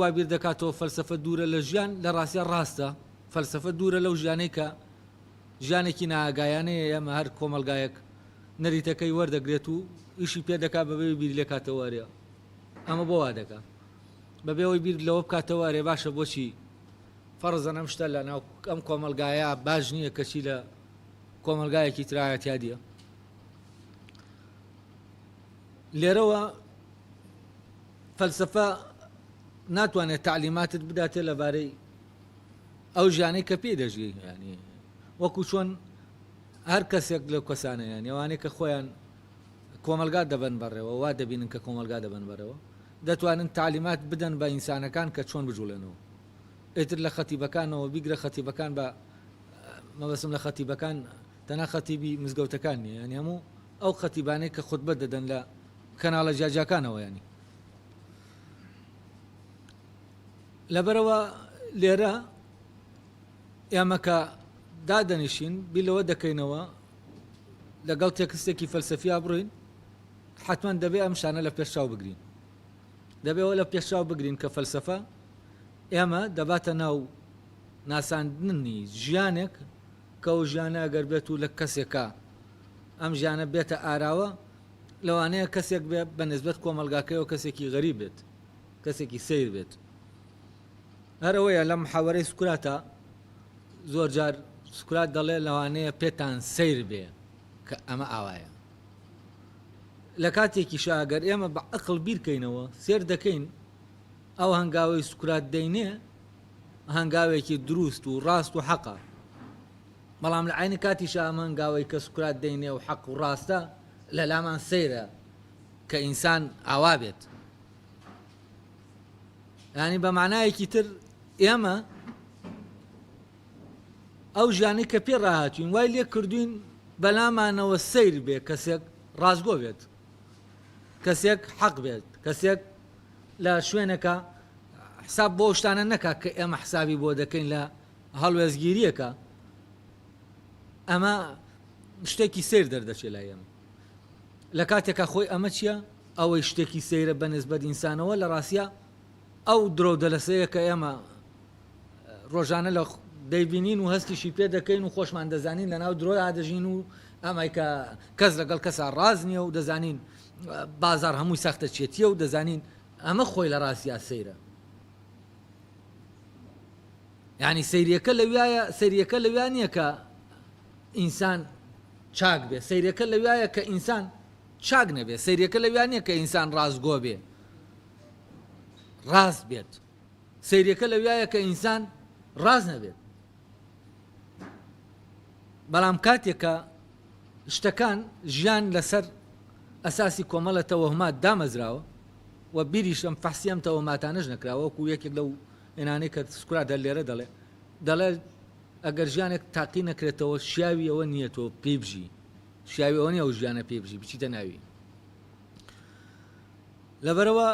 وا بیر دەکاتەوە فەلسەفە دوورە لە ژیان، لە ڕاستیا ڕاستە، فەلسەفە دوورە لەو ژیانەی کە ژیانێکی نائاگایانەیە، ئێمە هەر کۆمەڵگایەک نەریتەکەی وەردەگرێت و ئیشی پێ دەکات بەبێ ئەوەی بیری لێ کاتەوە ئەرێ ئەمە بۆ وا دەکا؟ بەبێ ئەوەی بیر لەوە بکاتەوە ئەرێ باشە بۆچی فەرزەن ئەم شتە لە ناو ئەم کۆمەڵگایە باش نییە کەچی لە کۆمەڵگایەکی ترا ئەعتیادیە؟ لێرەوە فەلسەفە ناتوانێت تەعلیماتت بداتێ لەبارەی ئەو ژیانەی کە پێی دەژی، یانی وەکو چۆن هەر کەسێک لەو کەسانە یانی ئەوانەی کە خۆیان کۆمەلگا دەبەن بەڕێوە وا دەبینن کە کۆمەلگا دەبەن بەڕێوە دەتوانن تعلیمات بدەن بە ئینسانەکان کە چۆن بجوڵێنەوە ئیتر لە خەتیبەکانەوە بیگرە خەتیبەکان بە مەبەسم لە خەتیبەکان تەنها خەتیبی مزگەوتەکان نییە یانی هەموو ئەو خەتیبانەی کە خوتبە دەدەن لە کەناڵە جیاجیاکانەوە یانی لەبەرەوە لێرە ئێمە کە دادەنیشین بیر لەوە دەکەینەوە لەگەڵ تێکستێکی فەلسەفیا بڕین حتمما دەبێ ئەم شانە لە پێشچاو بگرین دەبێەوە لە پێشچاو بگرین کە فەلسەفە ئێمە دەباتە ناو ناساندنی ژیانێک کە ئەو ژیانە ئەگەر بێت و لە کەسێکا ئەم ژیانە بێتە ئاراوە لەوانەیە کەسێک بێ بە نسبەت کۆمەڵگاکەیەوە کەسێکی غەریب بێت، کەسێکی سەیر بێت. هەر ئەوەیە لە محاوەرەی سوکراتە زۆر جار سوکرات دەڵێ لەوانەیە پێتان سەیر بێ کە ئەمە ئاوایە. لە کاتێکیشا ئەگەر ئێمە بە عەقڵ بیرکەینەوە سێر دەکەین ئەو هەنگاوەی سوکرات دەینێ هەنگاوێکی دروست و ڕاست و حەقە. بەڵام لە عەینی کاتیشا ئەم هەنگاوەی کە سوکرات دەینێ و حەق و ڕاستە لە لامان سەیرە کە ئینسان ئاوا بێت. یانی بە مانایەکی تر ئێمە ئەو ژیانەی کە پێ ڕاهاتوین وای لێ کردوین بەلامانەوە سەیر بێ کەسێک ڕاستگۆ بێت، کەسێک حەق بێت، کەسێک لە شوێنەکە حساب بۆ شتانە نەکا کە ئێمە حسابی بۆ دەکەین لە هەڵوێستگیرییەکە، ئەمە شتێکی سەیر دەردەچێت لای ئێمە. لە کاتێکا خۆی ئەمە چییە؟ ئەوەی شتێکی سەیرە بە نسبەت ئینسانەوە لە ڕاستیا ئەو درۆ و دەلەسەیە کە ئێمە ڕۆژانە لە دەیبینین و هەستیشی پێ دەکەین و خۆشمان دەزانین لەناو درۆیا دەژین و ئەمای کە کەس لەگەڵ کەسا ڕاز نییە و دەزانین بازار هەمووی ساختەچێتیە و دەزانین ئەمە خۆی لە ڕاستیا سەیرە. یانی سەیریەکە لەویایە سەیریەکە لەویا نییە کە ئینسان چاک بێ سەیرەکە لەویایە کە ئینسان چاک نەبێ سەیرەکە لەویا نییە کە ئینسان ڕاستگۆ بێ ڕاست بێت سەیرەکە لەویایە کە ئینسان ڕاست نەبێت بەڵام کاتێک کە شتەکان ژیان لەسەر ئەساسی کۆمەڵە تەوەهمات دامەزراوە و بیریش ئەم فەحسی ئەم تەوەهماتانەش نەکراوە وەکو یەکێک لەو ئێنانەی کە سوکرات هەر لێرە دەڵێ دەڵێ ئەگەر ژیانێک تاقی نەکرێتەوە شیاوی ئەوە نییە تۆ پێی بژی شیاوی ئەوە نییە ئەو ژیانە پێی بژی بچیتە ناوی لەبەرەوە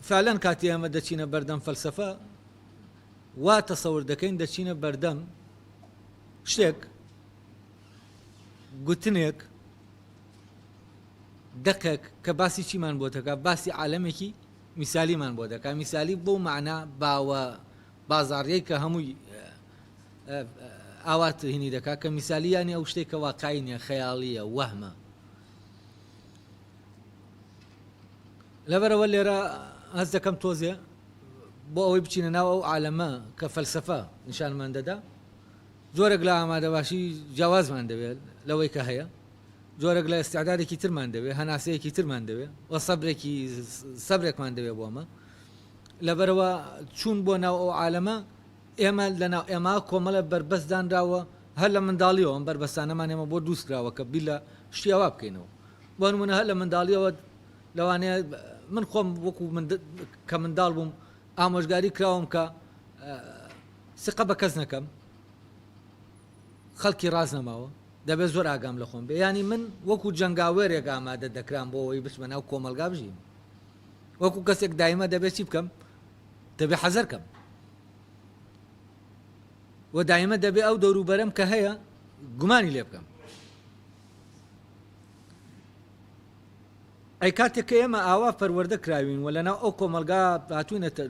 فعلەن کاتی ئێمە دەچینە بەردەم فەلسەفە وا تەسەور دەکەین دەچینە بەردەم شتێک گوتنێک دەقێک کە باسی چیمان بۆ دەکات باسی عالەمێکی میسالیمان بۆ دەکات میسالی بەو مەعنا باوە بازاڕیەی کە هەمووی ئاوات هینی دەکات کە میسالی یانی ئەو شتێک کە واقعی نیە خەیاڵیە وەهمە لەبەرەوە لێرە هەست دەکەم تۆزێ بۆ ئەوەی بچینە ناو ئەو عالەمە کە فەلسەفە نیشانمان دەدا جۆرێک لە ئامادەباشی جیاوازمان دەوێت لەوەی کە هەیە جۆرێک لە ئیستعدادێکی ترمان دەوێت هەناسەیەکی ترمان دەوێت و سەبرێکی سەبرێکمان دەوێت بۆ ئەمە لەبەرەوە چوون بۆ ناو ئەو عالەمە ئێمە لە ناو ئێمە کۆمەڵە بەربەست دانراوە هەر لە منداڵیەوە ئەم بەربەستانەمان ئێمە بۆ دروست کراوە کە بیر لە شتی ئەوا بکەینەوە بۆ نمونە هەر لە منداڵیەوە لەوانەیە من خۆم وەکو من کە منداڵ بووم ئامۆژگاری کراوم کە سقە بە کەس نەکەم خەڵکی ڕاست نەماوە دەبێت زۆر ئاگام لە خۆم بێ یانی من وەکو جەنگاوەرێک ئامادە دەکرام بۆ ئەوەی بچمە ناو کۆمەڵگا بژیم وەکو کەسێک دایمە دەبێت چی بکەم دەبێ حەزەر کەم و دایمە دەبێ ئەو دەوروبەرم کە هەیە گومانی لێ بکەم. ئەی کاتێک کە ئێمە ئاوا پەروەردە کراوین و لەناو ئەو کۆمەڵگا هاتووینەتە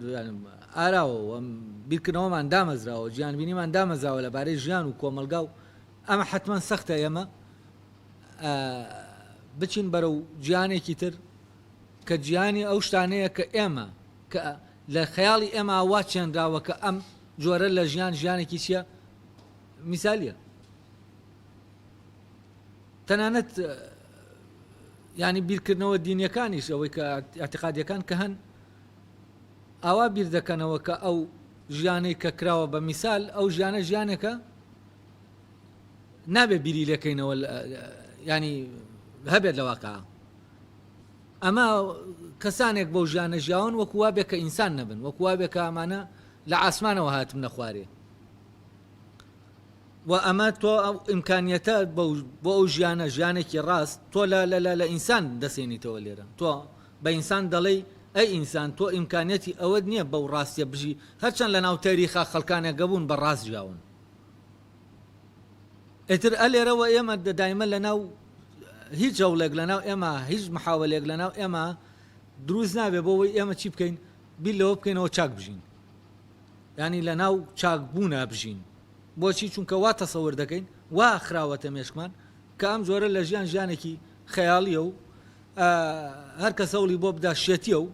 ئاراوە و بیرکردنەوەمان دامەزراوە، جیهانبینیمان دامەزراوە لەبارەی ژیان و کۆمەڵگا و ئەمە حەتمەن سەختە ئێمە بچین بەرەو جیهانێکی تر کە جیهانی ئەو شتانەیە کە ئێمە کە لە خەیاڵی ئێمە وا چێنراوە کە ئەم جۆرە لە ژیان ژیانێکی چییە؟ میسالیە. تەنانەت یانی بیرکردنەوە دینیەکانیش ئەوەی کە ئیعتیقادیەکان کە هەن ئاوا بیر دەکەنەوە کە ئەو ژیانەی کە کراوە بە میسال ئەو ژیانە ژیانێکە نابێ بیری لێکەینەوە ینی هەبێت لە واقع ئەمە کەسانێک بەو ژیانە ژیاون وەکو وابێ کە ئینسان نەبن وەکو وابێ کە ئەمانە لە ئاسمانەوە هاتم نەخوارێ وە ئەمە تۆ ئەو ئیمکانیەتە بۆ ئەو ژیانە ژیانێکی ڕاست تۆ لە لە لە لە ئینسان دەسێنیتەوە لێرە تۆ بە ئینسان دەڵێی ئەی ئینسان تۆ ئیمکانیەتی ئەوەت نییە بەو ڕاستیە بژی هەرچەند لە ناو تەریخا خەڵکانێک گەبوون بە ڕاست ژیاون ئیتر ئەلێرەوە ئێمە دایمە لە ناو هیچ هەوڵێک لە ناو ئێمە هیچ محاوەلێک لە ناو ئێمە دروست نابێ بۆ ئەوەی ئێمە چی بکەین بیر لەوە بکەینەوە چاک بژین یانی لە ناو چاک بوونا بژین بۆچی چونکە وا تەسەور دەکەین وا خراوەتە مێشکمان کە ئەم جۆرە لە ژیان ژیانێکی خەیاڵیە و هەر کەس هەوڵی بۆ بدا شێتیە و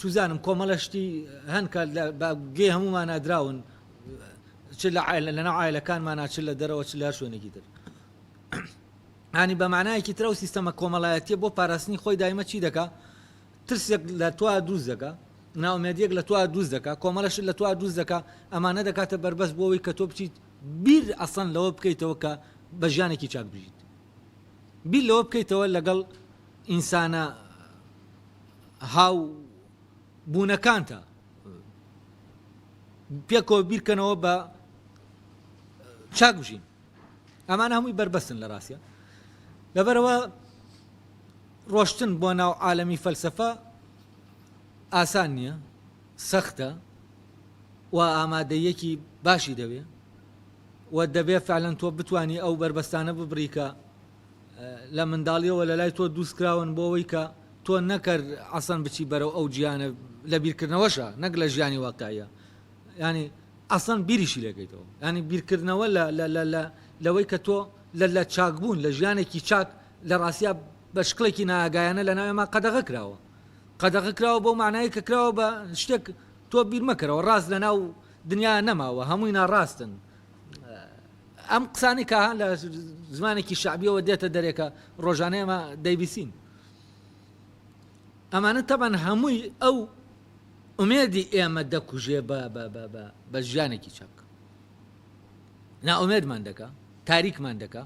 چوزانم کۆمەڵە شتی هەن کە بە گوێ هەموومانا دراون چ لە عایلە لەناو عایلەکانمانا چ لە دەرەوە چ لە هەر شوێنێکی تر ینی بە معنایەکی ترە و سیستەمە کۆمەڵایەتیە بۆ پاراستنی خۆی دایمە چی دەکا ترسێک لە تۆ دروست دەکا، نائومێدیەک لە تۆ دروست دەکا، کۆمەڵە شت لە تۆ دروست دەکا، ئەمانە دەکاتە بەربەست بۆ ئەوەی کە تۆ بچیت بیر ئەسڵەن لەوە بکەیتەوە کە بە ژیانێکی چاک بژیت. بیر لەوە بکەیتەوە لەگەڵ ئینسانە هاو بوونەکانتا پێکەوە بیرکەنەوە بە چاک بژین. ئەمانە هەمووی بەربەستن لە ڕاستیا. لەبەرئەوە ڕۆشتن بۆ ناو عالەمی فەلسەفە ئاسان نییە، سەختە و ئامادەییەکی باشی دەوێ و دەبێ فعلەن تۆ بتانی ئەو بەربەستانە ببڕی کە لە منداڵیەوە لە لای تۆ دروست کراون بۆ ئەوەی کە تۆ نەکەر ئەسڵەن بچی بەرەو ئەو جیانە لە بیرکردنەوەشە نەک لە ژیانی واقعیە ینی ئەسڵەن بیریشی لێکەیتەوە ینی بیرکردنەوە لە لە لە لە لەوەی کە تۆ لە لە چاکبوون لە ژیانێکی چاک لە ڕاستیا بە شکڵێکی نائاگایانە لە ناو ئێمە قەدەغە کراوە. قەدەغە کراوە بەو مانایەی کە کراوە بە شتێک تۆ بیر مەکەرەوە ڕاست لە ناو دنیا نەماوە هەمووی ناڕاستن. ئەم قسانەی کە لە زمانێکی شەعبیەوە دێتە دەرێ کە ڕۆژانە ئێمە دەیبیسین ئەمانە تەبەن هەمووی ئەو ئومێدی ئێمە دەکوژێ بە بە بە بە بە ژیانێکی چاک نائومێدمان دەکا تاریکمان دەکا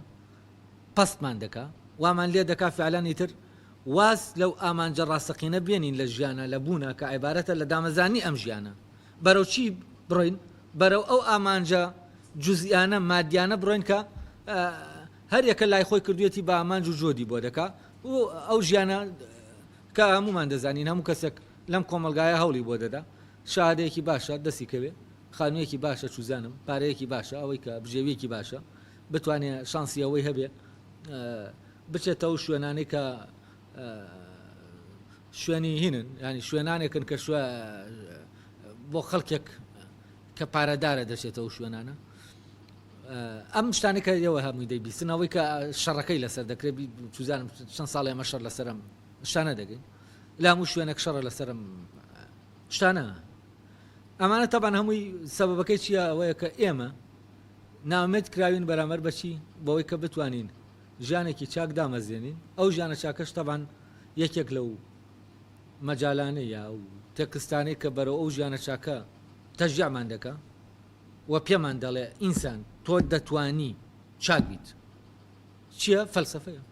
پەستمان دەکا، وامان لێ دەکا فعلەن ئیتر واز لەو ئامانجە ڕاستەقینە بێنین لە ژیانا، لە بوونا کە عیبارەتە لە دامەزرانی ئەم ژیانە. بەرەو چی بڕۆین؟ بەرەو ئەو ئامانجە جوزئیانە، مادیانە بڕۆین کە هەر یەکە لای خۆی کردوویەتی بە ئامانج و جۆدی بۆ دەکا و ئەو ژیانە کە هەموومان دەزانین هەموو کەسێک لەم کۆمەڵگایە هەوڵی بۆ دەدا شەهادەیەکی باشە دەستی کەوێ، خانوویەکی باشە چوزانم، پارەیەکی باشە، ئەوەی کە بژێوییەکی باشە. بتوانێ شانسی ئەوەی هەبێ بچێتە ئەو شوێنانەی کە شوێنی هینن ینی شوێنانێکن کە شوێ بۆ خەڵکێک کە پارەدارە دەچێتە ئەو شوێنانە ئەم شتانی کە ئێوە هەمووی دەیبیستن ئەوەی کە شەڕەکەی لەسەر دەکرێت چوزانم چەند ساڵی ئەمە شەڕ لەسەرم شتانە دەگەین لە هەموو شوێنێک شەڕە لەسەرم شتانە ئەمانە تەبان هەمووی سەبەبەکەی چییە ئەوەیە کە ئێمە نائومێد کراوین بەرامبەر بە چی؟ بەوەی کە بتوانین ژیانێکی چاک دامەزرێنین، ئەو ژیانە چاکەش تەبعەن یەکێک لەو مەجالانەی یا ئەو تێکستانەی کە بەرەو ئەو ژیانە چاکە تەشجیعمان دەکا و پێمان دەڵێ ئینسان تۆ دەتوانی چاک بیت چییە؟ فەلسەفەیە.